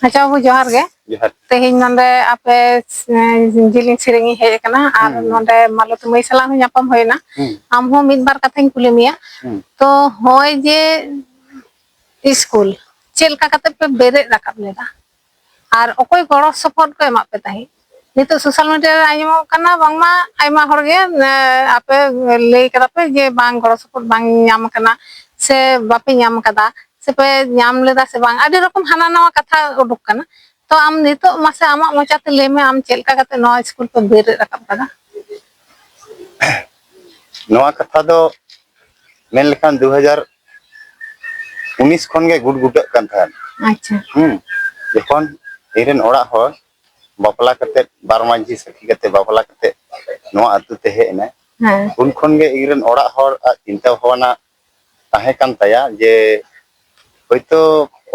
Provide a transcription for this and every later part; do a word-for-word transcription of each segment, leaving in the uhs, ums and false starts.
ᱟᱪᱪᱷᱟ ᱵᱟᱹᱵᱩ, ᱡᱚᱦᱟᱨ ᱜᱮ᱾ ᱡᱚᱦᱟᱨ᱾ ᱛᱮᱦᱮᱧ ᱱᱚᱰᱮ ᱟᱯᱮ, ᱮ, ᱡᱤᱞᱤᱧ ᱥᱮᱨᱮᱧ ᱤᱧ ᱦᱮᱡ ᱟᱠᱟᱱᱟ ᱟᱨ ᱦᱩᱸ᱾ ᱱᱚᱰᱮ ᱢᱟᱞᱚᱛᱤ ᱢᱟᱹᱭ ᱥᱟᱞᱟᱜ ᱦᱚᱸ ᱧᱟᱯᱟᱢ ᱦᱩᱭᱱᱟ᱾ ᱦᱩᱸ᱾ ᱟᱢ ᱦᱚᱸ ᱢᱤᱫ ᱵᱟᱨ ᱠᱟᱛᱷᱟᱧ ᱠᱩᱞᱤ ᱢᱮᱭᱟ᱾ ᱦᱩᱸ᱾ ᱛᱚ ᱦᱚᱸᱜᱼᱚᱭ ᱡᱮ ᱤᱥᱠᱩᱞ ᱪᱮᱫ ᱞᱮᱠᱟ ᱠᱟᱛᱮ ᱯᱮ ᱵᱮᱨᱮᱫ ᱨᱟᱠᱟᱵ ᱞᱮᱫᱟ ᱟᱨ ᱚᱠᱚᱭ ᱜᱚᱲᱚ ᱥᱚᱯᱚᱦᱚᱫ ᱠᱚ ᱮᱢᱟᱜ ᱯᱮ ᱛᱟᱦᱮᱸᱫ? ᱱᱤᱛᱚᱜ ᱥᱳᱥᱟᱞ ᱢᱤᱰᱤᱭᱟ ᱨᱮ ᱟᱸᱡᱚᱢᱚᱜ ᱠᱟᱱᱟ ᱵᱟᱝᱢᱟ ᱟᱭᱢᱟ ᱦᱚᱲ ᱜᱮ, ᱮ, ᱟᱯᱮ ᱞᱟᱹᱭ ᱠᱟᱫᱟ ᱯᱮ ᱡᱮ ᱵᱟᱝ ᱜᱚᱲᱚ ᱥᱚᱯᱚᱦᱚᱫ ᱵᱟᱝ ᱧᱟᱢ ᱟᱠᱟᱱᱟ ᱥᱮ ᱵᱟᱯᱮ ᱧᱟᱢ ᱟᱠᱟᱫᱟ ᱥᱮ ᱯᱮ ᱧᱟᱢ ᱞᱮᱫᱟ ᱥᱮ ᱵᱟᱝ, ᱟᱹᱰᱤ ᱨᱚᱠᱚᱢ ᱦᱟᱱᱟ ᱱᱟᱣᱟ ᱠᱟᱛᱷᱟ ᱩᱰᱩᱠ ᱠᱟᱱᱟ᱾ ᱛᱚ ᱟᱢ ᱱᱤᱛᱚᱜ ᱢᱟᱥᱮ ᱟᱢᱟᱜ ᱢᱚᱪᱟᱛᱮ ᱞᱟᱹᱭ ᱢᱮ, ᱟᱢ ᱪᱮᱫ ᱞᱮᱠᱟ ᱠᱟᱛᱮ ᱱᱚᱣᱟ ᱤᱥᱠᱩᱞ ᱯᱮ ᱵᱮᱨᱮᱫ ᱨᱟᱠᱟᱵ ᱠᱟᱫᱟ? ᱱᱚᱣᱟ ᱠᱟᱛᱷᱟ ᱫᱚ ᱢᱮᱱ ᱞᱮᱠᱷᱟᱱ ᱫᱩ ᱦᱟᱡᱟᱨ ᱩᱱᱤᱥ ᱠᱷᱚᱱ ᱜᱮ ᱜᱩᱰ ᱜᱩᱰᱟᱹᱜ ᱠᱟᱱ ᱛᱟᱦᱮᱸᱱ᱾ ᱟᱪᱪᱷᱟ᱾ ᱦᱩᱸ᱾ ᱡᱚᱠᱷᱚᱱ ᱤᱧ ᱨᱮᱱ ᱚᱲᱟᱜ ᱦᱚᱲ ᱵᱟᱯᱞᱟ ᱠᱟᱛᱮᱫ, ᱵᱟᱨ ᱢᱟᱹᱡᱷᱤ ᱥᱟᱹᱠᱷᱤ ᱠᱟᱛᱮ ᱵᱟᱯᱞᱟ ᱠᱟᱛᱮ ᱱᱚᱣᱟ ᱟᱹᱛᱩ ᱛᱮ ᱦᱮᱡ ᱮᱱᱟᱭ, ᱦᱮᱸ᱾ ᱩᱱ ᱠᱷᱚᱱ ᱜᱮ ᱤᱧ ᱨᱮᱱ ᱚᱲᱟᱜ ᱦᱚᱲ ᱟᱜ ᱪᱤᱱᱛᱟᱹ ᱵᱷᱟᱵᱽᱱᱟ ᱛᱟᱦᱮᱸ ᱠᱟᱱ ᱛᱟᱭᱟ ᱡᱮ ᱦᱳᱭᱛᱳ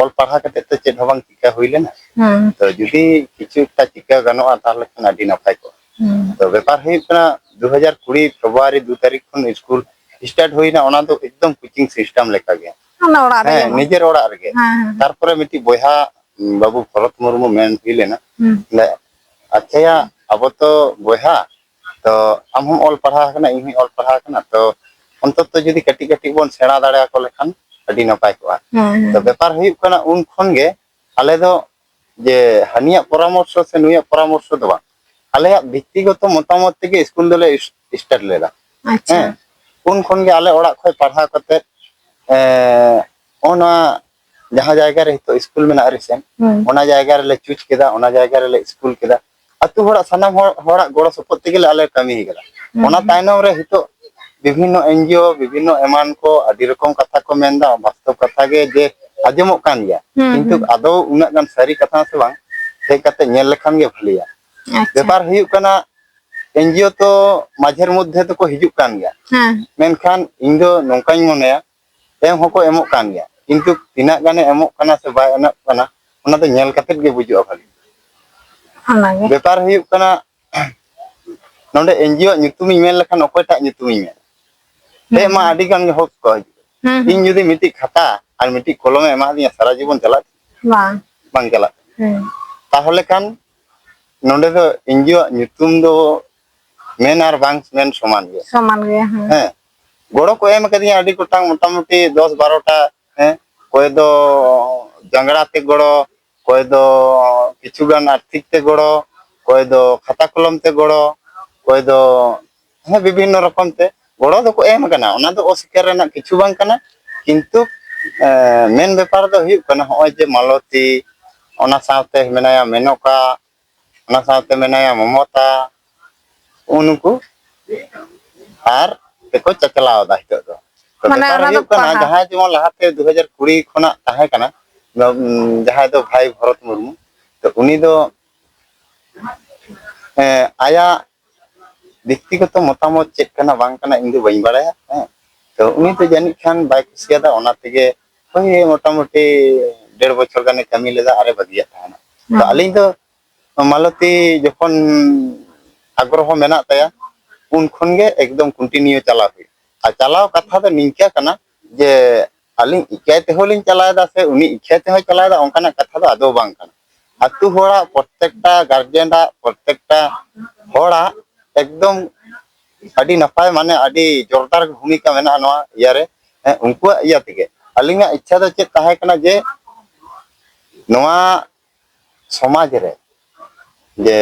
ᱚᱞ ᱯᱟᱲᱦᱟᱣ ᱠᱟᱛᱮ ᱛᱚ ᱪᱮᱫ ᱦᱚᱸ ᱵᱟᱝ ᱪᱤᱠᱟᱹ ᱦᱩᱭ ᱞᱮᱱᱟ, ᱦᱮᱸ᱾ ᱛᱚ ᱡᱩᱫᱤ ᱠᱤᱪᱷᱩ ᱮᱠᱴᱟ ᱪᱤᱠᱟᱹ ᱜᱟᱱᱚᱜᱼᱟ ᱛᱟᱦᱚᱞᱮ ᱠᱷᱟᱱ ᱟᱹᱰᱤ ᱱᱟᱯᱟᱭ ᱠᱚᱜᱼᱟ᱾ ᱦᱮᱸ᱾ ᱛᱚ ᱵᱮᱯᱟᱨ ᱦᱩᱭᱩᱜ ᱠᱟᱱᱟ, ᱫᱩ ᱦᱟᱡᱟᱨ ᱠᱩᱲᱤ ᱯᱷᱮᱵᱽᱨᱩᱣᱟᱨᱤ ᱫᱩ ᱛᱟᱹᱨᱤᱠᱷ ᱠᱷᱚᱱ ᱤᱥᱠᱩᱞ ᱥᱴᱟᱨᱴ ᱦᱩᱭᱱᱟ, ᱚᱱᱟ ᱫᱚ ᱮᱠᱫᱚᱢ ᱠᱳᱪᱤᱝ ᱥᱤᱥᱴᱮᱢ ᱞᱮᱠᱟᱜᱮ᱾ ᱚᱱᱟ ᱚᱲᱟᱜ ᱨᱮ ᱦᱮᱸ, ᱡᱮᱢᱚᱱ᱾ ᱱᱤᱡᱮᱨ ᱚᱲᱟᱜ ᱨᱮᱜᱮ᱾ ᱦᱮᱸ, ᱦᱮᱸ᱾ ᱛᱟᱨᱯᱚᱨᱮ ᱢᱤᱫᱴᱤᱡ ᱵᱚᱭᱦᱟ, ᱩᱸ, ᱵᱟᱹᱵᱩ ᱵᱷᱚᱨᱚᱛ ᱢᱩᱨᱢᱩ ᱢᱮᱱ ᱦᱩᱭ ᱞᱮᱱᱟ, ᱦᱩᱸ᱾ ᱞᱮ, ᱟᱪᱪᱷᱟᱭᱟ, ᱟᱵᱚ ᱛᱚ ᱵᱚᱭᱦᱟ, ᱛᱚ ᱟᱢ ᱦᱚᱸᱢ ᱚᱞ ᱯᱟᱲᱦᱟᱣ ᱟᱠᱟᱱᱟ, ᱤᱧ ᱦᱚᱸᱧ ᱚᱞ ᱯᱟᱲᱦᱟᱣ ᱟᱠᱟᱱᱟ, ᱛᱚ ᱚᱱᱛᱚᱛᱚ ᱡᱩᱫᱤ ᱠᱟᱹᱴᱤᱡ ᱠᱟᱹᱴᱤᱡ ᱵᱚᱱ ᱥᱮᱬᱟ ᱫᱟᱲᱮᱭᱟᱠᱚ ᱞᱮᱠᱷᱟᱱ ᱟᱹᱰᱤ ᱱᱟᱯᱟᱭ ᱠᱚᱜᱼᱟ᱾ ᱦᱮᱸ, ᱦᱮᱸ᱾ ᱛᱚ ᱵᱮᱯᱟᱨ ᱦᱩᱭᱩᱜ ᱠᱟᱱᱟ, ᱩᱱ ᱠᱷᱚᱱ ᱜᱮ ᱟᱞᱮ ᱫᱚ ᱡᱮ ᱦᱟᱹᱱᱤᱭᱟᱜ ᱯᱚᱨᱟᱢᱚᱨᱥᱚ ᱥᱮ ᱱᱩᱭᱟᱜ ᱯᱚᱨᱟᱢᱚᱨᱥᱚ ᱫᱚ ᱵᱟᱝ, ᱟᱞᱮᱭᱟᱜ ᱵᱮᱠᱛᱤᱜᱚᱛᱚ ᱢᱚᱛᱟᱢᱚᱛ ᱛᱮᱜᱮ ᱤᱥᱠᱩᱞ ᱫᱚᱞᱮ ᱤᱥ-, ᱥᱴᱟᱨᱴ ᱞᱮᱫᱟ᱾ ᱟᱪᱪᱷᱟ᱾ ᱦᱮᱸ, ᱩᱱ ᱠᱷᱚᱱ ᱜᱮ ᱟᱞᱮ ᱚᱲᱟᱜ ᱠᱷᱚᱱ ᱯᱟᱲᱦᱟᱣ ᱠᱟᱛᱮ, ᱮᱸ, ᱚᱱᱟ ᱡᱟᱦᱟᱸ ᱡᱟᱭᱜᱟ ᱨᱮ ᱱᱤᱛᱚᱜ ᱤᱥᱠᱩᱞ ᱢᱮᱱᱟᱜᱼᱟ ᱨᱤᱥᱮᱱᱴ, ᱦᱩᱸ᱾ ᱚᱱᱟ ᱡᱟᱭᱜᱟ ᱨᱮᱞᱮ ᱪᱩᱡᱽ ᱠᱮᱫᱟ, ᱚᱱᱟ ᱡᱟᱭᱜᱟ ᱨᱮᱞᱮ ᱤᱥᱠᱩᱞ ᱠᱮᱫᱟ᱾ ᱟᱹᱛᱩ ᱦᱚᱲᱟᱜ, ᱥᱟᱱᱟᱢ ᱦᱚᱲ, ᱦᱚᱲᱟᱜ ᱜᱚᱲᱚ ᱥᱚᱯᱚᱦᱚᱫ ᱛᱮᱜᱮ ᱞᱮ ᱟᱞᱮ ᱠᱟᱹᱢᱤ ᱠᱟᱫᱟ᱾ ᱦᱩᱸ, ᱚᱱᱟ ᱦᱩᱸ᱾ ᱛᱟᱭᱱᱚᱢ ᱨᱮ ᱱᱤᱛᱚᱜ ᱵᱤᱵᱷᱤᱱᱱᱚ ᱮᱱ ᱡᱤ ᱳ, ᱵᱤᱵᱷᱤᱱᱱᱚ ᱮᱢᱟᱱ ᱠᱚ ᱟᱹᱰᱤ ᱨᱚᱠᱚᱢ ᱠᱟᱛᱷᱟ ᱠᱚ ᱢᱮᱱᱫᱟ, ᱵᱟᱥᱛᱚᱵ ᱠᱟᱛᱷᱟ ᱜᱮ ᱡᱮ ᱟᱸᱡᱚᱢᱚᱜ ᱠᱟᱱ ᱜᱮᱭᱟ, ᱦᱩᱸ, ᱠᱤᱱᱛᱩ ᱦᱩᱸ᱾ ᱟᱫᱚ ᱩᱱᱟᱹᱜ ᱜᱟᱱ ᱥᱟᱹᱨᱤ ᱠᱟᱛᱷᱟ ᱥᱮ ᱵᱟᱝ, ᱦᱮᱡ ᱠᱟᱛᱮ ᱧᱮᱞ ᱞᱮᱠᱷᱟᱱ ᱜᱮ ᱵᱷᱟᱹᱞᱤᱭᱟ᱾ ᱟᱪᱪᱷᱟ᱾ ᱵᱮᱯᱟᱨ ᱦᱩᱭᱩᱜ ᱠᱟᱱᱟ, ᱮᱱ ᱡᱤ ᱳ ᱛᱚ ᱢᱟᱡᱷᱮᱨ ᱢᱚᱫᱽᱫᱷᱮ ᱫᱚᱠᱚ ᱦᱤᱡᱩᱜ ᱠᱟᱱ ᱜᱮᱭᱟ, ᱦᱮᱸ᱾ ᱢᱮᱱᱠᱷᱟᱱ ᱤᱧ ᱫᱚ ᱱᱚᱝᱠᱟᱧ ᱢᱚᱱᱮᱭᱟ, ᱮᱢ ᱦᱚᱸᱠᱚ ᱮᱢᱚᱜ ᱠᱟᱱ ᱜᱮᱭᱟ, ᱠᱤᱱᱛᱩ ᱛᱤᱱᱟᱹᱜ ᱜᱟᱱᱮ ᱮᱢᱚᱜ ᱠᱟᱱᱟ ᱥᱮ ᱵᱟᱭ ᱮᱢᱚᱜ ᱠᱟᱱᱟ, ᱚᱱᱟ ᱫᱚ ᱧᱮᱞ ᱠᱟᱛᱮᱫ ᱜᱮ ᱵᱩᱡᱩᱜᱼᱟ ᱵᱷᱟᱹᱞᱤ᱾ ᱚᱱᱟᱜᱮ᱾ ᱵᱮᱯᱟᱨ ᱦᱩᱭᱩᱜ ᱠᱟᱱᱟ, ᱱᱚᱰᱮ ᱮᱱ ᱡᱤ ᱳ ᱟᱜ ᱧᱩᱛᱩᱢᱤᱧ ᱢᱮᱱ ᱞᱮᱠᱷᱟᱱ ᱚᱠᱚᱭᱴᱟᱜ ᱧᱩᱛᱩᱢᱤᱧ ᱢᱮᱱᱟ? ᱦᱩᱸ᱾ ᱦᱮᱡ ᱢᱟ ᱟᱹᱰᱤ ᱜᱟᱱ ᱜᱮ ᱦᱚᱲ ᱠᱚ ᱦᱤᱡᱩᱜᱼᱟ᱾ ᱦᱩᱸ, ᱦᱩᱸ᱾ ᱤᱧ ᱡᱩᱫᱤ ᱢᱤᱫᱴᱤᱡ ᱠᱷᱟᱛᱟ ᱟᱨ ᱢᱤᱫᱴᱤᱡ ᱠᱚᱞᱚᱢᱮ ᱮᱢᱟᱫᱤᱧᱟ, ᱥᱟᱨᱟ ᱡᱤᱵᱚᱱ ᱪᱟᱞᱟᱜ ᱛᱤᱧᱟ? ᱵᱟᱝ᱾ ᱵᱟᱝ ᱪᱟᱞᱟᱜ ᱠᱟᱱᱟ᱾ ᱦᱩᱸ᱾ ᱛᱟᱦᱚᱞᱮ ᱠᱷᱟᱱ ᱱᱚᱰᱮ ᱫᱚ ᱮᱱᱡᱤᱭᱳ ᱟᱜ ᱧᱩᱛᱩᱢ ᱫᱚ ᱢᱮᱱ ᱟᱨ ᱵᱟᱝ ᱢᱮᱱ ᱥᱚᱢᱟᱱ ᱜᱮᱭᱟ᱾ ᱥᱚᱢᱟᱱ ᱜᱮᱭᱟ, ᱦᱮᱸ᱾ ᱦᱮᱸ, ᱜᱚᱲᱚ ᱠᱚ ᱮᱢ ᱟᱠᱟᱫᱤᱧᱟ ᱟᱹᱰᱤ ᱜᱚᱴᱟᱝ, ᱢᱚᱴᱟᱢᱩᱴᱤ ᱫᱚᱥ ᱵᱟᱨᱚ ᱴᱟ᱾ ᱦᱮᱸ, ᱚᱠᱚᱭ ᱫᱚ ᱡᱟᱝᱜᱽᱲᱟ ᱛᱮ ᱜᱚᱲᱚ, ᱚᱠᱚᱭ ᱫᱚ ᱠᱤᱪᱷᱩ ᱜᱟᱱ ᱟᱨᱛᱷᱤᱠ ᱛᱮ ᱜᱚᱲᱚ, ᱚᱠᱚᱭ ᱫᱚ ᱠᱷᱟᱛᱟ ᱠᱚᱞᱚᱢ ᱛᱮ ᱜᱚᱲᱚ, ᱚᱠᱚᱭ ᱫᱚ, ᱦᱮᱸ, ᱵᱤᱵᱷᱤᱱᱱᱚ ᱨᱚᱠᱚᱢ ᱛᱮ ᱜᱚᱲᱚ ᱫᱚᱠᱚ ᱮᱢ ᱟᱠᱟᱱᱟ, ᱚᱱᱟ ᱫᱚ ᱚᱥᱤᱠᱟᱨ ᱨᱮᱱᱟᱜ ᱠᱤᱪᱷᱩ ᱵᱟᱝ ᱠᱟᱱᱟ᱾ ᱠᱤᱱᱛᱩ, ᱮᱸ, ᱢᱮᱱ ᱵᱮᱯᱟᱨ ᱫᱚ ᱦᱩᱭᱩᱜ ᱠᱟᱱᱟ, ᱱᱚᱜᱼᱚᱭ ᱡᱮ ᱢᱟᱞᱚᱛᱤ, ᱚᱱᱟ ᱥᱟᱶᱛᱮ ᱢᱮᱱᱟᱭᱟ ᱢᱮᱱᱚᱠᱟ, ᱚᱱᱟ ᱥᱟᱶᱛᱮ ᱢᱮᱱᱟᱭᱟ ᱢᱚᱢᱚᱛᱟ, ᱩᱱᱠᱩ ᱟᱨ ᱛᱮᱠᱚ ᱪᱟᱪᱞᱟᱣ ᱮᱫᱟ ᱱᱤᱛᱚᱜ ᱫᱚ᱾ ᱛᱚ, ᱢᱟᱱᱮ ᱵᱮᱯᱟᱨ ᱚᱱᱟ ᱫᱚ ᱦᱩᱭᱩᱜ ᱠᱟᱱᱟ, ᱯᱟᱦᱟ- ᱡᱟᱦᱟᱸᱭ ᱡᱮᱢᱚᱱ ᱞᱟᱦᱟᱛᱮ ᱫᱩ ᱦᱟᱡᱟᱨ ᱠᱩᱲᱤ ᱠᱷᱚᱱᱟᱜ ᱛᱟᱦᱮᱸ ᱠᱟᱱᱟ, ᱡᱟᱦᱟᱸᱭ ᱫᱚ ᱵᱷᱟᱭ ᱵᱷᱚᱨᱚᱛ ᱢᱩᱨᱢᱩ, ᱛᱚ, ᱩᱱᱤ ᱫᱚ, ᱮᱸ, ᱟᱭᱟᱜ ᱵᱮᱠᱛᱤᱜᱚᱛᱚ ᱢᱚᱛᱟᱢᱚᱛ ᱪᱮᱫ ᱠᱟᱱᱟ ᱵᱟᱝ ᱠᱟᱱᱟ, ᱤᱧ ᱫᱚ ᱵᱟᱹᱧ ᱵᱟᱲᱟᱭᱟ, ᱦᱮᱸ᱾ ᱛᱚ, ᱩᱱᱤ ᱫᱚ ᱡᱟᱹᱱᱤᱡ ᱠᱷᱟᱱ ᱵᱟᱭ ᱠᱩᱥᱤᱭᱟᱫᱟ, ᱚᱱᱟ ᱛᱮᱜᱮ ᱳᱭ ᱢᱚᱴᱟᱢᱩᱴᱤ ᱰᱮᱲ ᱵᱚᱪᱷᱚᱨ ᱜᱟᱱᱮ ᱠᱟᱹᱢᱤ ᱞᱮᱫᱟ ᱟᱨᱮ ᱵᱟᱹᱜᱤᱭᱟᱜ ᱛᱟᱦᱮᱱᱟ᱾ ᱛᱚ, ᱦᱮᱸ᱾ ᱟᱹᱞᱤᱧ ᱫᱚ ᱢᱟᱞᱚᱛᱤ ᱡᱚᱠᱷᱚᱱ ᱟᱜᱽᱨᱚᱦᱚ ᱢᱮᱱᱟᱜ ᱛᱟᱭᱟ, ᱩᱱ ᱠᱷᱚᱱ ᱜᱮ ᱮᱠᱫᱚᱢ continue ᱪᱟᱞᱟᱣ ᱦᱩᱭᱩᱜᱼᱟ᱾ ᱟᱨ ᱪᱟᱞᱟᱣ ᱠᱟᱛᱷᱟ ᱫᱚ ᱱᱤᱝᱠᱟᱹ ᱠᱟᱱᱟ ᱡᱮ ᱟᱹᱞᱤᱧ ᱤᱠᱟᱹᱭ ᱛᱮᱦᱚᱸ ᱞᱤᱧ ᱪᱟᱞᱟᱣᱮᱫᱟ ᱥᱮ ᱩᱱᱤ ᱤᱠᱟᱹᱭ ᱛᱮᱦᱚᱸᱭ ᱪᱟᱞᱟᱣᱮᱫᱟ, ᱚᱱᱠᱟᱱᱟᱜ ᱠᱟᱛᱷᱟ ᱫᱚ ᱟᱫᱚ ᱵᱟᱝ ᱠᱟᱱᱟ᱾ ᱟᱹᱛᱩ ᱦᱚᱲᱟᱜ, ᱯᱨᱚᱛᱮᱠᱴᱟ ᱜᱟᱨᱡᱮᱱᱟᱜ, ᱯᱨᱚᱛᱮᱠᱴᱟ ᱦᱚᱲᱟᱜ ᱮᱠᱫᱚᱢ ᱟᱹᱰᱤ ᱱᱟᱯᱟᱭ, ᱢᱟᱱᱮ ᱟᱹᱰᱤ ᱡᱳᱨᱫᱟᱨ ᱵᱷᱩᱢᱤᱠᱟ ᱢᱮᱱᱟᱜᱼᱟ ᱱᱚᱣᱟ ᱤᱭᱟᱹ ᱨᱮ᱾ ᱦᱮᱸ, ᱩᱱᱠᱩᱣᱟᱜ ᱤᱭᱟᱹ ᱛᱮᱜᱮ ᱟᱹᱞᱤᱧᱟᱜ ᱤᱪᱪᱷᱟ ᱫᱚ ᱪᱮᱫ ᱛᱟᱦᱮᱸ ᱠᱟᱱᱟ ᱡᱮ ᱱᱚᱣᱟ ᱥᱚᱢᱟᱡᱽ ᱨᱮ ᱡᱮ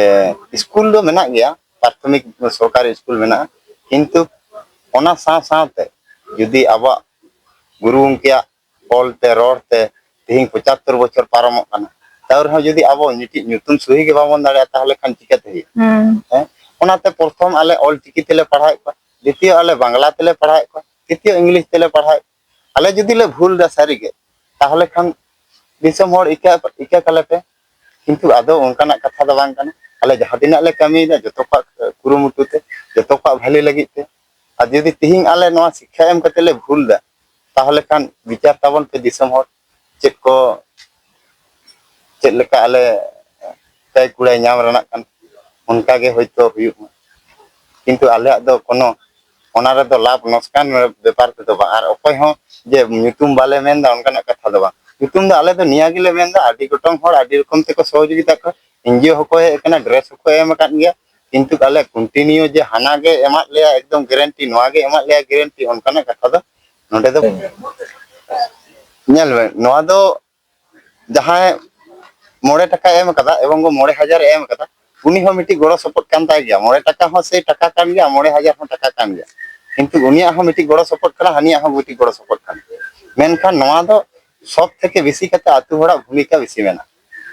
ᱥᱠᱩᱞ ᱫᱚ ᱢᱮᱱᱟᱜ ᱜᱮᱭᱟ, ᱯᱨᱟᱛᱷᱚᱢᱤᱠ ᱥᱚᱨᱠᱟᱨᱤ ᱥᱠᱩᱞ ᱢᱮᱱᱟᱜᱼᱟ, ᱠᱤᱱᱛᱩ ᱚᱱᱟ ᱥᱟᱶ ᱥᱟᱶᱛᱮ ᱡᱩᱫᱤ ᱟᱵᱚᱣᱟᱜ ᱜᱩᱨᱩ ᱜᱚᱢᱠᱮᱭᱟᱜ ᱚᱞ ᱛᱮ, ᱨᱚᱲ ᱛᱮ ᱛᱮᱦᱮᱧ ᱯᱚᱸᱪᱟᱛᱛᱳᱨ ᱵᱚᱪᱷᱚᱨ ᱯᱟᱨᱚᱢᱚᱜ ᱠᱟᱱᱟ, ᱛᱟᱣ ᱨᱮᱦᱚᱸ ᱡᱩᱫᱤ ᱟᱵᱚ ᱢᱤᱫᱴᱤᱡ ᱧᱩᱛᱩᱢ ᱥᱩᱦᱤ ᱜᱮ ᱵᱟᱵᱚᱱ ᱫᱟᱲᱮᱭᱟᱜᱼᱟ, ᱛᱟᱦᱚᱞᱮ ᱠᱷᱟᱱ ᱪᱤᱠᱟᱹᱛᱮ ᱦᱩᱭᱩᱜᱼᱟ? ᱦᱩᱸ᱾ ᱦᱮᱸ? ᱚᱱᱟᱛᱮ ᱯᱨᱚᱛᱷᱚᱢ ᱟᱞᱮ ᱚᱞ ᱪᱤᱠᱤ ᱛᱮᱞᱮ ᱯᱟᱲᱦᱟᱣᱮᱫ ᱠᱚᱣᱟ, ᱫᱤᱛᱤᱭᱚ ᱟᱞᱮ ᱵᱟᱝᱞᱟ ᱛᱮᱞᱮ ᱯᱟᱲᱦᱟᱣᱮᱫ ᱠᱚᱣᱟ, ᱛᱨᱤᱛᱤᱭᱚ ᱤᱝᱞᱤᱥ ᱛᱮᱞᱮ ᱯᱟᱲᱦᱟᱣᱮᱫ ᱠᱚᱣᱟ᱾ ᱟᱞᱮ ᱡᱩᱫᱤ ᱞᱮ ᱵᱷᱩᱞ ᱮᱫᱟ ᱥᱟᱹᱨᱤᱜᱮ, ᱛᱟᱦᱚᱞᱮ ᱠᱷᱟᱱ ᱫᱤᱥᱚᱢ ᱦᱚᱲ ᱤᱠᱟᱹ, ᱤᱠᱟᱹ ᱠᱟᱞᱮ ᱯᱮ᱾ ᱠᱤᱱᱛᱩ ᱟᱫᱚ ᱚᱱᱠᱟᱱᱟᱜ ᱠᱟᱛᱷᱟ ᱫᱚ ᱵᱟᱝ ᱠᱟᱱᱟ᱾ ᱟᱞᱮ ᱡᱟᱦᱟᱸ ᱛᱤᱱᱟᱹᱜ ᱞᱮ ᱠᱟᱹᱢᱤᱭᱮᱫᱟ, ᱡᱚᱛᱚ ᱠᱚᱣᱟᱜ ᱠᱩᱨᱩᱢᱩᱴᱩ ᱛᱮ, ᱡᱚᱛᱚ ᱠᱚᱣᱟᱜ ᱵᱷᱟᱹᱞᱤ ᱞᱟᱹᱜᱤᱫ ᱛᱮ᱾ ᱟᱨ ᱡᱩᱫᱤ ᱛᱤᱦᱤᱧ ᱟᱞᱮ ᱱᱚᱣᱟ ᱥᱤᱠᱠᱷᱟ ᱮᱢ ᱠᱟᱛᱮ ᱞᱮ ᱵᱷᱩᱞ ᱮᱫᱟ, ᱛᱟᱦᱚᱞᱮ ᱠᱷᱟᱱ ᱵᱤᱪᱟᱹᱨ ᱛᱟᱵᱚᱱ ᱯᱮ ᱫᱤᱥᱚᱢ ᱦᱚᱲ, ᱪᱮᱫ ᱠᱚ, ᱪᱮᱫ ᱞᱮᱠᱟ ᱟᱞᱮ ᱠᱟᱹᱭ ᱠᱩᱲᱟᱹᱭ ᱧᱟᱢ ᱨᱮᱱᱟᱜ ᱠᱟᱱᱟ, ᱚᱱᱠᱟ ᱜᱮ ᱦᱳᱭᱛᱳ ᱦᱩᱭᱩᱜ ᱢᱟ᱾ ᱠᱤᱱᱛᱩ ᱟᱞᱮᱭᱟᱜ ᱫᱚ ᱠᱳᱱᱳ ᱚᱱᱟ ᱨᱮᱫᱚ ᱞᱟᱵᱷ ᱞᱚᱥᱠᱟᱱ ᱵᱮᱯᱟᱨ ᱛᱮᱫᱚ ᱵᱟᱝ, ᱟᱨ ᱚᱠᱚᱭ ᱦᱚᱸ ᱡᱮ ᱧᱩᱛᱩᱢ ᱵᱟᱞᱮ ᱢᱮᱱᱫᱟ ᱚᱱᱠᱟᱱᱟᱜ ᱠᱟᱛᱷᱟ ᱫᱚ ᱵᱟᱝ᱾ ᱧᱩᱛᱩᱢ ᱫᱚ ᱟᱞᱮ ᱫᱚ ᱱᱤᱭᱟᱹ ᱜᱮᱞᱮ ᱢᱮᱱᱫᱟ, ᱟᱹᱰᱤ ᱜᱚᱴᱟᱝ ᱦᱚᱲ ᱟᱹᱰᱤ ᱨᱚᱠᱚᱢ ᱛᱮᱠᱚ ᱥᱚᱦᱚᱡᱳᱜᱤᱛᱟ ᱠᱚ, ᱮᱱᱡᱤᱳ ᱦᱚᱸᱠᱚ ᱦᱮᱡ ᱟᱠᱟᱱᱟ, ᱰᱨᱮᱥ ᱦᱚᱸᱠᱚ ᱮᱢ ᱟᱠᱟᱫ ᱜᱮᱭᱟ, ᱠᱤᱱᱛᱩ ᱟᱞᱮ ᱠᱚᱱᱴᱤᱱᱤᱭᱩ ᱡᱮ ᱦᱟᱱᱟ ᱜᱮ ᱮᱢᱟᱫ ᱞᱮᱭᱟ, ᱮᱠᱫᱚᱢ ᱜᱮᱨᱮᱱᱴᱤ, ᱱᱚᱣᱟ ᱜᱮ ᱮᱢᱟᱫ ᱞᱮᱭᱟ ᱜᱮᱨᱮᱱᱴᱤ, ᱚᱱᱠᱟᱱᱟᱜ ᱠᱟᱛᱷᱟ ᱫᱚ ᱱᱚᱰᱮ ᱫᱚ ᱧᱮᱞ ᱢᱮ, ᱱᱚᱣᱟ ᱫᱚ ᱡᱟᱦᱟᱸᱭ ᱢᱚᱬᱮ ᱴᱟᱠᱟ ᱮᱢ ᱟᱠᱟᱫᱟ ᱮᱵᱚᱝ ᱢᱚᱬᱮ ᱦᱟᱡᱟᱨ ᱮ ᱮᱢ ᱟᱠᱟᱫᱟ, ᱩᱱᱤ ᱦᱚᱸ ᱢᱤᱫᱴᱤᱡ ᱜᱚᱲᱚ ᱥᱚᱯᱚᱦᱚᱫ ᱠᱟᱱ ᱛᱟᱭ ᱜᱮᱭᱟ᱾ ᱢᱚᱬᱮ ᱴᱟᱠᱟ ᱦᱚᱸ ᱥᱮᱭ ᱴᱟᱠᱟ ᱠᱟᱱ ᱜᱮᱭᱟ, ᱢᱚᱬᱮ ᱦᱟᱡᱟᱨ ᱦᱚᱸ ᱴᱟᱠᱟ ᱠᱟᱱ ᱜᱮᱭᱟ, ᱠᱤᱱᱛᱩ ᱩᱱᱤᱭᱟᱜ ᱦᱚᱸ ᱢᱤᱫᱴᱤᱡ ᱜᱚᱲᱚ ᱥᱚᱯᱚᱦᱚᱫ ᱠᱟᱱᱟ, ᱦᱟᱹᱱᱤᱭᱟᱜ ᱦᱚᱸ ᱢᱤᱫᱴᱤᱡ ᱜᱚᱲᱚ ᱥᱚᱯᱚᱦᱚᱫ ᱠᱟᱱᱟ᱾ ᱢᱮᱱᱠᱷᱟᱱ ᱱᱚᱣᱟ ᱫᱚ ᱥᱚᱵ ᱛᱷᱮᱠᱮ ᱵᱮᱥᱤ ᱠᱟᱛᱮ ᱟᱹᱛᱩ ᱦᱚᱲᱟᱜ ᱵᱷᱩᱢᱤᱠᱟ ᱵᱮᱥᱤ ᱢᱮᱱᱟᱜᱼᱟ,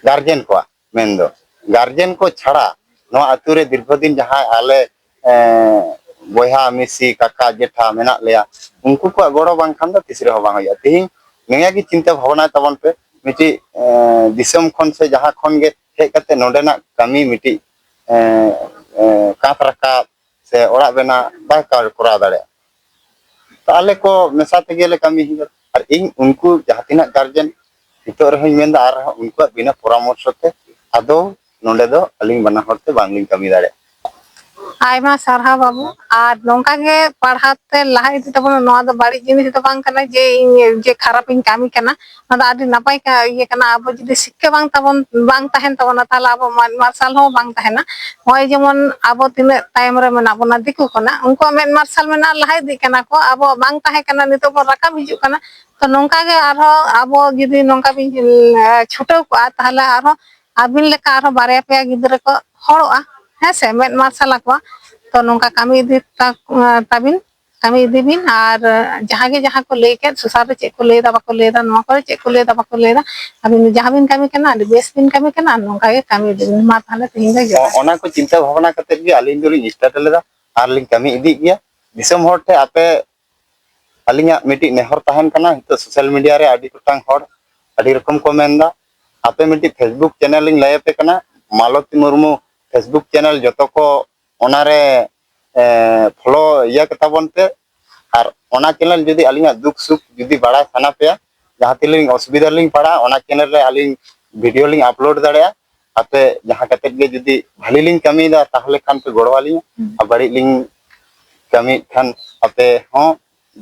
ᱜᱟᱨᱡᱮᱱ ᱠᱚᱣᱟᱜ᱾ ᱢᱮᱱᱫᱚ ᱜᱟᱨᱡᱮᱱ ᱠᱚ ᱪᱷᱟᱲᱟ ᱱᱚᱣᱟ ᱟᱹᱛᱩ ᱨᱮ ᱫᱤᱨᱜᱷᱚ ᱫᱤᱱ ᱡᱟᱦᱟᱸᱭ ᱟᱞᱮ, ᱮᱸ, ᱵᱚᱭᱦᱟ, ᱢᱤᱥᱤ, ᱠᱟᱠᱟ, ᱡᱮᱴᱷᱟ ᱢᱮᱱᱟᱜ ᱞᱮᱭᱟ, ᱩᱱᱠᱩ ᱠᱚᱣᱟᱜ ᱜᱚᱲᱚ ᱵᱟᱝᱠᱷᱟᱱ ᱫᱚ ᱛᱤᱥ ᱨᱮᱦᱚᱸ ᱵᱟᱝ ᱦᱩᱭᱩᱜᱼᱟ᱾ ᱛᱮᱦᱮᱧ ᱱᱤᱭᱟᱹ ᱜᱮ ᱪᱤᱱᱛᱟᱹ ᱵᱷᱟᱵᱽᱱᱟᱭ ᱛᱟᱵᱚᱱ ᱯᱮ, ᱢᱤᱫᱴᱤᱡ, ᱮᱸ, ᱫᱤᱥᱚᱢ ᱠᱷᱚᱱ ᱥᱮ ᱡᱟᱦᱟᱸ ᱠᱷᱚᱱ ᱜᱮ ᱦᱮᱡ ᱠᱟᱛᱮ ᱱᱚᱰᱮᱱᱟᱜ ᱠᱟᱹᱢᱤ ᱢᱤᱫᱴᱤᱡ, ᱮᱸ, ᱮᱸ, ᱠᱟᱸᱛ ᱨᱟᱠᱟᱵ ᱥᱮ ᱚᱲᱟᱜ ᱵᱮᱱᱟᱣ ᱵᱟᱭ ᱠᱟ-, ᱠᱚᱨᱟᱣ ᱫᱟᱲᱮᱭᱟᱜᱼᱟ᱾ ᱛᱚ ᱟᱞᱮ ᱠᱚ ᱢᱮᱥᱟ ᱛᱮᱜᱮ ᱞᱮ ᱠᱟᱹᱢᱤ ᱦᱩᱭᱩᱜᱼᱟ᱾ ᱟᱨ ᱤᱧ ᱩᱱᱠᱩ ᱡᱟᱦᱟᱸ ᱛᱤᱱᱟᱹᱜ ᱜᱟᱨᱡᱮᱱ ᱱᱤᱛᱚᱜ ᱨᱮᱦᱚᱸᱧ ᱢᱮᱱᱫᱟ, ᱟᱨᱦᱚᱸ ᱩᱱᱠᱩᱣᱟᱜ ᱵᱤᱱᱟᱹ ᱯᱚᱨᱟᱢᱚᱨᱥᱚ ᱛᱮ ᱟᱫᱚ ᱱᱚᱰᱮ ᱫᱚ ᱟᱹᱞᱤᱧ ᱵᱟᱱᱟ ᱦᱚᱲ ᱛᱮ ᱵᱟᱝᱞᱤᱧ ᱠᱟᱹᱢᱤ ᱫᱟᱲᱮᱭᱟᱜᱼᱟ᱾ ᱟᱭᱢᱟ ᱥᱟᱨᱦᱟᱣ ᱵᱟᱹᱵᱩ᱾ ᱟᱨ ᱱᱚᱝᱠᱟ ᱜᱮ ᱯᱟᱲᱦᱟᱣ ᱛᱮ ᱞᱟᱦᱟ ᱤᱫᱤ ᱛᱟᱵᱚᱱᱟ᱾ ᱱᱚᱣᱟ ᱫᱚ ᱵᱟᱹᱲᱤᱡ ᱡᱤᱱᱤᱥ ᱫᱚ ᱵᱟᱝ ᱠᱟᱱᱟ ᱡᱮ ᱤᱧ ᱡᱮ ᱠᱷᱟᱨᱟᱯ ᱤᱧ ᱠᱟᱹᱢᱤ ᱠᱟᱱᱟ, ᱱᱚᱣᱟ ᱫᱚ ᱟᱹᱰᱤ ᱱᱟᱯᱟᱭ ᱠᱟ-, ᱤᱭᱟᱹ ᱠᱟᱱᱟ᱾ ᱟᱵᱚ ᱡᱩᱫᱤ ᱥᱤᱠᱠᱷᱟ ᱵᱟᱝ ᱛᱟᱵᱚᱱ, ᱵᱟᱝ ᱛᱟᱦᱮᱱ ᱛᱟᱵᱚᱱᱟ, ᱛᱟᱦᱚᱞᱮ ᱟᱵᱚ ᱢᱟ-, ᱢᱟᱨᱥᱟᱞ ᱦᱚᱸ ᱵᱟᱝ ᱛᱟᱦᱮᱱᱟ᱾ ᱱᱚᱜᱼᱚᱭ ᱡᱮᱢᱚᱱ ᱟᱵᱚ ᱛᱤᱱᱟᱹᱜ ᱛᱟᱭᱚᱢ ᱨᱮ ᱢᱮᱱᱟᱜ ᱵᱚᱱᱟ ᱫᱤᱠᱩ ᱠᱷᱚᱱᱟᱜ, ᱩᱱᱠᱩᱣᱟᱜ ᱢᱮᱫ ᱢᱟᱨᱥᱟᱞ ᱢᱮᱱᱟᱜᱼᱟ, ᱞᱟᱦᱟ ᱤᱫᱤᱜ ᱠᱟᱱᱟ ᱠᱚ, ᱟᱵᱚᱣᱟᱜ ᱵᱟᱝ ᱛᱟᱦᱮᱸ ᱠᱟᱱᱟ, ᱱᱤᱛᱚᱜ ᱵᱚᱱ ᱨᱟᱠᱟᱵ ᱦᱤᱡᱩᱜ ᱠᱟᱱᱟ᱾ ᱛᱚ ᱱᱚᱝᱠᱟ ᱜᱮ ᱟᱨᱦᱚᱸ ᱟᱵᱚ ᱡᱩᱫᱤ ᱱᱚᱝᱠᱟ ᱵᱤᱱ, ᱮ, ᱪᱷᱩᱴᱟᱹᱣ ᱠᱚᱜᱼᱟ, ᱛᱟᱦᱚᱞᱮ ᱟᱨᱦᱚᱸ ᱟᱹᱵᱤᱱ ᱞᱮᱠᱟ ᱟᱨᱦᱚᱸ ᱵᱟᱨᱭᱟ ᱯᱮᱭᱟ ᱜᱤᱫᱽᱨᱟᱹ ᱠᱚ ᱦᱚᱲᱚᱜᱼᱟ, ᱦᱮᱸ ᱥᱮ, ᱢᱮᱫ ᱢᱟᱨᱥᱟᱞ ᱟᱠᱚᱣᱟ᱾ ᱛᱚ ᱱᱚᱝᱠᱟ ᱠᱟᱹᱢᱤ ᱤᱫᱤ ᱛᱟ-, ᱛᱟᱵᱤᱱ, ᱠᱟᱹᱢᱤ ᱤᱫᱤ ᱵᱤᱱ᱾ ᱟᱨ ᱡᱟᱦᱟᱸ ᱜᱮ ᱡᱟᱦᱟᱸ ᱠᱚ ᱞᱟᱹᱭ ᱠᱮᱫ, ᱥᱚᱥᱟᱞ ᱨᱮ ᱪᱮᱫ ᱠᱚ ᱞᱟᱹᱭ ᱮᱫᱟ ᱵᱟᱠᱚ ᱞᱟᱹᱭ ᱮᱫᱟ, ᱱᱚᱣᱟ ᱠᱚᱨᱮ ᱪᱮᱫ ᱠᱚ ᱞᱟᱹᱭ ᱮᱫᱟ ᱵᱟᱠᱚ ᱞᱟᱹᱭ ᱮᱫᱟ, ᱟᱹᱵᱤᱱ ᱡᱟᱦᱟᱸ ᱵᱤᱱ ᱠᱟᱹᱢᱤ ᱠᱟᱱᱟ ᱟᱹᱰᱤ ᱵᱮᱥ ᱵᱤᱱ ᱠᱟᱹᱢᱤ ᱠᱟᱱᱟ, ᱱᱚᱝᱠᱟ ᱜᱮ ᱠᱟᱹᱢᱤ ᱤᱫᱤ ᱵᱤᱱ᱾ ᱢᱟ ᱛᱟᱦᱚᱞᱮ ᱛᱮᱦᱮᱧ ᱫᱚ ᱡᱚᱦᱟᱨ᱾ ᱚ-, ᱚᱱᱟ ᱠᱚ ᱪᱤᱱᱛᱟᱹ ᱵᱷᱟᱵᱽᱱᱟ ᱠᱟᱛᱮᱫ ᱜᱮ ᱟᱹᱞᱤᱧ ᱫᱚᱞᱤᱧ start ᱞᱮᱫᱟ ᱟᱨ ᱞᱤᱧ ᱠᱟᱹᱢᱤ ᱤᱫᱤᱭᱮᱫ ᱜᱮᱭᱟ᱾ ᱫᱤᱥᱚᱢ ᱦᱚᱲ ᱴᱷᱮᱱ ᱟᱯᱮ ᱟᱹᱞᱤᱧᱟᱜ ᱢᱤᱫᱴᱤᱡ ᱱᱮᱦᱚᱨ ᱛᱟᱦᱮᱱ ᱠᱟᱱᱟ, ᱱᱤᱛᱚᱜ ᱥᱳᱥᱟᱞ ᱢᱤᱰᱤᱭᱟ ᱨᱮ ᱟᱹᱰᱤ ᱜᱚᱴᱟᱝ ᱦᱚᱲ ᱟᱹᱰᱤ ᱨᱚᱠᱚᱢ ᱠᱚ ᱢᱮᱱᱫᱟ, ᱟᱯᱮ ᱢᱤᱫᱴᱤᱡ Facebook ᱪᱮᱱᱮᱞ ᱞᱤᱧ ᱞᱟᱹᱭ ᱟᱯᱮ ᱠᱟᱱᱟ, ᱢᱟᱞᱚᱛᱤ ᱢᱩᱨᱢᱩ Facebook ᱪᱮᱱᱮᱞ ᱡᱚᱛᱚ ᱠᱚ ᱚᱱᱟᱨᱮ, ᱮ, ᱯᱷᱚᱞᱳ ᱤᱭᱟᱹ ᱠᱟᱛᱟ ᱵᱚᱱ ᱯᱮ᱾ ᱟᱨ ᱚᱱᱟ ᱪᱮᱱᱮᱞ ᱡᱩᱫᱤ ᱟᱹᱞᱤᱧᱟᱜ ᱫᱩᱠ ᱥᱩᱠ ᱡᱩᱫᱤ ᱵᱟᱲᱟᱭ ᱥᱟᱱᱟ ᱯᱮᱭᱟ, ᱡᱟᱦᱟᱸ ᱛᱤᱱᱟᱹᱜ ᱞᱤᱧ ᱚᱥᱩᱵᱤᱫᱷᱟ ᱨᱮᱞᱤᱧ ᱯᱟᱲᱟᱜᱼᱟ, ᱚᱱᱟ ᱪᱮᱱᱮᱞ ᱨᱮ ᱟᱹᱞᱤᱧ ᱵᱷᱤᱰᱤᱭᱳ ᱞᱤᱧ ᱟᱯᱞᱳᱰ ᱫᱟᱲᱮᱭᱟᱜᱼᱟ᱾ ᱟᱯᱮ ᱡᱟᱦᱟᱸ ᱠᱟᱛᱮᱫ ᱜᱮ ᱡᱩᱫᱤ ᱵᱷᱟᱞᱤ ᱞᱤᱧ ᱠᱟᱹᱢᱤᱭᱮᱫᱟ, ᱛᱟᱦᱚᱞᱮ ᱠᱷᱟᱱ ᱯᱮ ᱜᱚᱲᱚ ᱟᱹᱞᱤᱧᱟ᱾ ᱦᱩᱸ᱾ ᱟᱨ ᱵᱟᱹᱲᱤᱡ ᱞᱤᱧ ᱠᱟᱹᱢᱤᱭᱮᱫ ᱠᱷᱟᱱ ᱟᱯᱮ ᱦᱚᱸ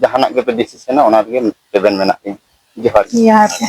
ᱡᱟᱦᱟᱱᱟᱜ ᱜᱮᱯᱮ ᱰᱤᱥᱤᱥᱚᱱᱟ, ᱚᱱᱟ ᱨᱮᱜᱮ ᱨᱮᱵᱮᱱ ᱢᱮᱱᱟᱜ ᱞᱤᱧᱟ᱾ ᱡᱚᱦᱟᱨ ᱜᱮ᱾ ᱡᱚᱦᱟᱨ ᱜᱮ᱾